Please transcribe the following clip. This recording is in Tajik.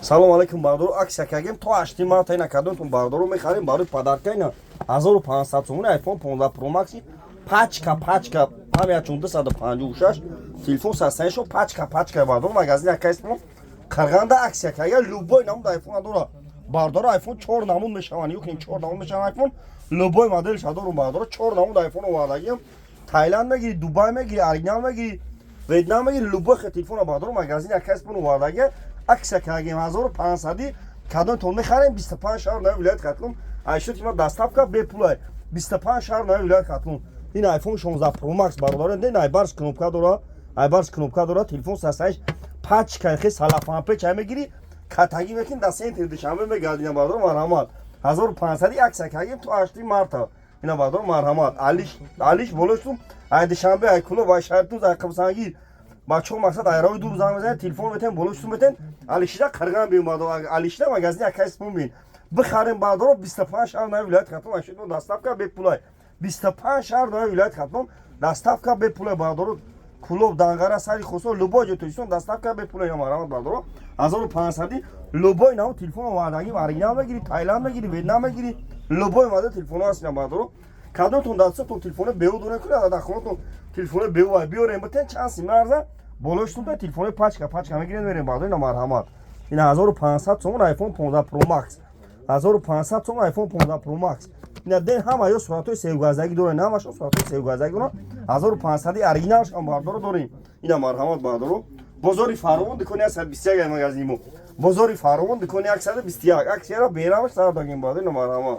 Салом алейкум, бардоро. Акция кардем то 8 марта. Ина, кадомтон, бардоро, мехарем барои подарка? Ина, 1500 сомони iPhone 15 Pro Max, пачка пачка, памятшон 256, телефон састанишон пачка пачка. Бардоро, магазин акайсмо Қарғанда акция карда, любой намуд iPhone дора, бардоро. iPhone чор намуд мешаванд, юкин чор намуд мешаванд iPhone, любой моделша дорум, бардоро. Чор намуд iPhone овардагиам. Таиланд мегири, Дубай мегири, оригинал мегири, Ветнам мегири, любой телефона, бардоро, магазин акайсмон овардагия. Акция кардагем 1500-и. Кадомтон мехарем? 25 шаҳр нави вилояти Хатлон айшоти ма доставка бепулай, 25 шаҳр нави вилояти Хатлон. Ин iPhone 16 Pro Max, бародаро, ин айбарш кнопка дора, айбарш кнопка дора, телефон састаиш пачка, хе салафанпеч ай мегири, катагӣ мекин, дар центри Душанбе мегардина. Бародаро, марҳамат, 1500-и акция кардагем то 8 марта. Ина, бародаро, марҳамат, алиш алиш болоштум. Ай Душанбе, ай Кулоб, ай Шаҳртуз, ай Қибсангир бачаҳо, мақсад, айрави дур занг мезанед, телефон метен, болоштум метен, алишида Қарған биём, бардоро, алишида магазини акайсмон бин, бихарем, бардоро. 25 шаҳр нави вилояти Хатлон ашидо доставка бепулай, 25 шаҳр нави вилояти Хатлон доставка бепулай, бардоро. Кулоб, Данғара, Сари Хусо, любой ҷо Тоҷикистон доставка бепулай. Марҳамат, бардоро, 1500-и любой навъ телефон овардагим. Оригинал мегири, Таиланд мегири, Ветнам мегири, любой модел телефонҳо ҳаст, бардоро. Кадомтон дастотон телефони беу дорем кунад, дар хонатон телефони беу ай биёрем, битен, чанд си марза болоштун та телефони пачка пачка мегирем, мерем, бардоро. Ина, марҳамат, ина 1500 сомон iPhone 15 Pro Max, 1500 сомон iPhone 15 Pro Max. Ина ден, ҳама ё суратҳои севгаздагӣ дорем, ҳамашон суратҳои севгаздагӣ дорам. 1500 оригиналшам, бардоро, дорем. Ина, марҳамат, бардоро. Бозори Фаровон, дукони 121, магазини мо, бозори Фаровон, дукони 121. Акцияро берамаш сар дагем, бардоро. Ина, марҳамат.